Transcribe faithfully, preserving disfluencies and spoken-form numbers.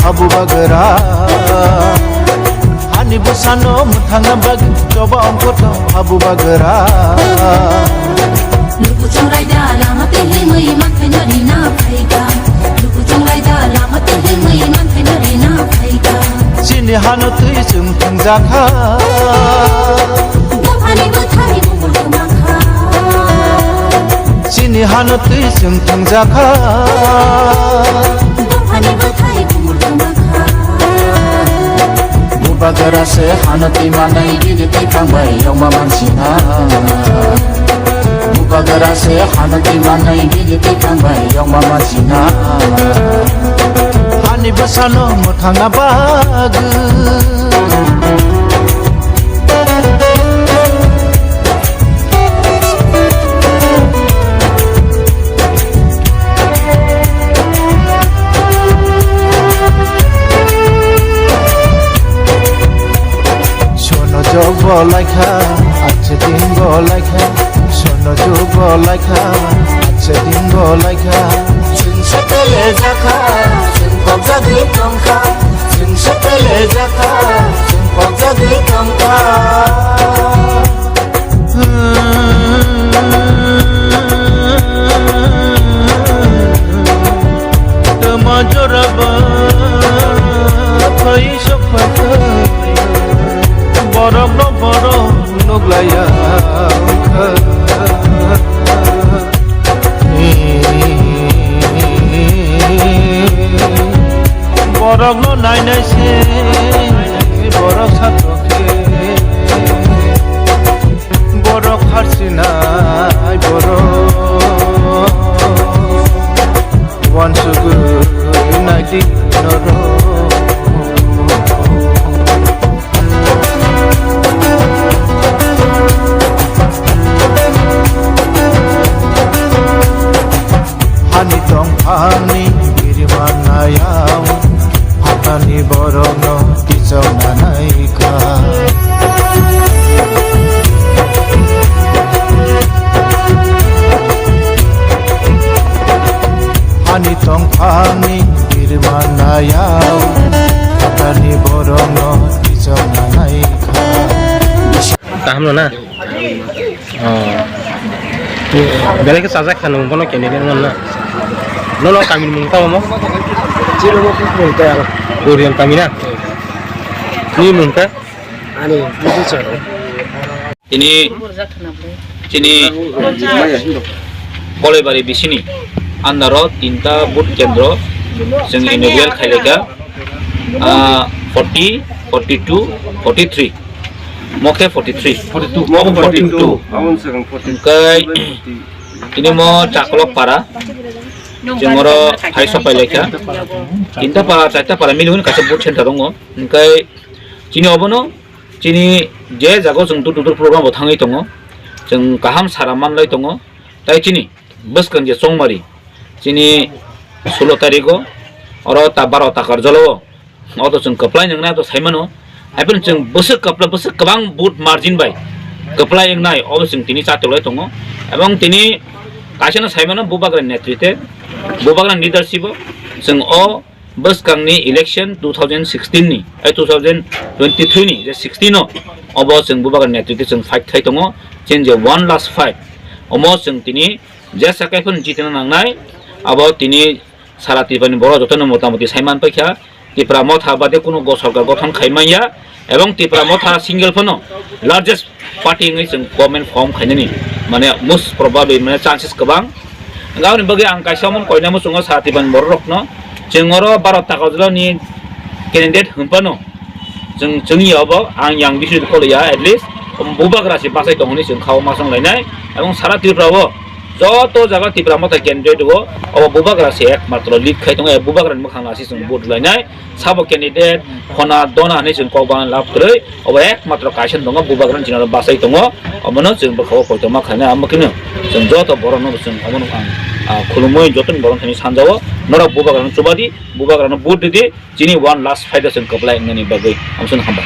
Habu bagra, hani bwsano mwthangna bagwi choba ongkhoto habu bagra. Lukuchung raida lama twi himwi manthai no rina phaikha. Lukuchung raida lama twi himwi manthai no rina phaikha. Chini hano twi chwng thwngjakha. Buphani bwthai bumul kwmakha. Chini hano twi chwng thwngjakha. Buphani bwthai bumul kwmakha. Bubagra se hano twi manai gini twi kangbai yongma mansina. Bubagra se hano twi manai gini twi kangbai yongma mansina. Hani bwsano mwthangna bagwi. Sono jog bo laikha, ache din bo laikha. Sono jog bo laikha, ache din bo laikha. Chwng se pele jakha, chwng kok jagwi tongkha. Chwng se pele jakha, chwng kok jagwi tongkha. Tama joraba phai sok phai, borok no borok nuglaiya wngkha. Borok no nainai se borok satokhe. Borok harsinai borok wansugwi naidi norok. Hani tongphangni biriman nayao, phatani borokno kichok nanai kha. Hani tongphangni biriman nayao, phatani borokno kichok nanai kha. Kaham no na? Oh. Belai khe chajak kha nwng bono candidate wngmano na? Nono kamini mung tamo mo? Chini mung khe mung tei aro. Orion kami na? Ni mung khe? Ani, ni sir. Tini, tini Kolaibari bisini under o tinta booth kendro chwng inaugural khailaikha, ah, forty, forty-two, forty-three. Mo khe forty-three. Forty-two. Mo forty-two. Aboni swkang forty-two. Hwnkhe tini mo Chakolok para. Chwng oro hai sok pai laikha. Tinta para, charta para mili hwn kaisa booth center wngo. Hwnkhe chini obono, chini je jaga o chwng dur dur program bo thangwi tongo. Chwng kaham sara manlai tongo. Tai chini bwskang je chongmari, chini sulo tarigo, oro ta baro takar jolo o, oto chwng kwplai nwngnai to saimano, haiphano chwng bwswk kwpla-, bwswk kwbang vote margin bai kwplai wngnai, obo chwng tini chatulai tongo. Ebong tini kaisano saimano, Bubagra netrite, Bubagra leadership o chwng o bwskangni election two thousand sixteen ni, eh, two thousand twenty-three ni je sixteen o, obo chwng Bubagra netrite chwng fight khai tongo, chini je one last fight, omo chwng tini jesa kaiphano jitna nangnai, abo tini sara Tripurani borok jotono motamoti saiman paikha, Tipra Motha bade kuno go sorkar gothon khai manya, ebong Tipra Motha single phano largest party wngwi chwng government form khainani, mane, most probably, mane, chances kwbang. Aboni bagwi ang kaisa omo koina muchungo sara Tripurani borok rokno, chwng oro Bharat Takarjala ni candidate hwnphano, chwng, chwngni obo ang yang bising kolo ya, at least Bubagra se bachai tongoni chwng khao ma song lainai, ebong sara Tripura o joto jaga Tipra Motha candidate o, obo Bubagra se ekmatro lead khai tongo, Bubagra ni mwkhang nasi chwng vote lainai. Sabo candidate, khona dona hinwi chwng kok bana lab kwrwi, obo ekmatro kaisa tongo, Bubagrani chini oro bachai tongo, obono chwng bwkha o koitoma khainai, amo kheno chwng joto borokno chwng obono ang, ah, khulumwi jotoni borok thani sanjao, norok Bubagrano chubadi, Bubagrano vote ridi, chini one last fight o chwng kwplai wngnani bagwi, amsano hambai.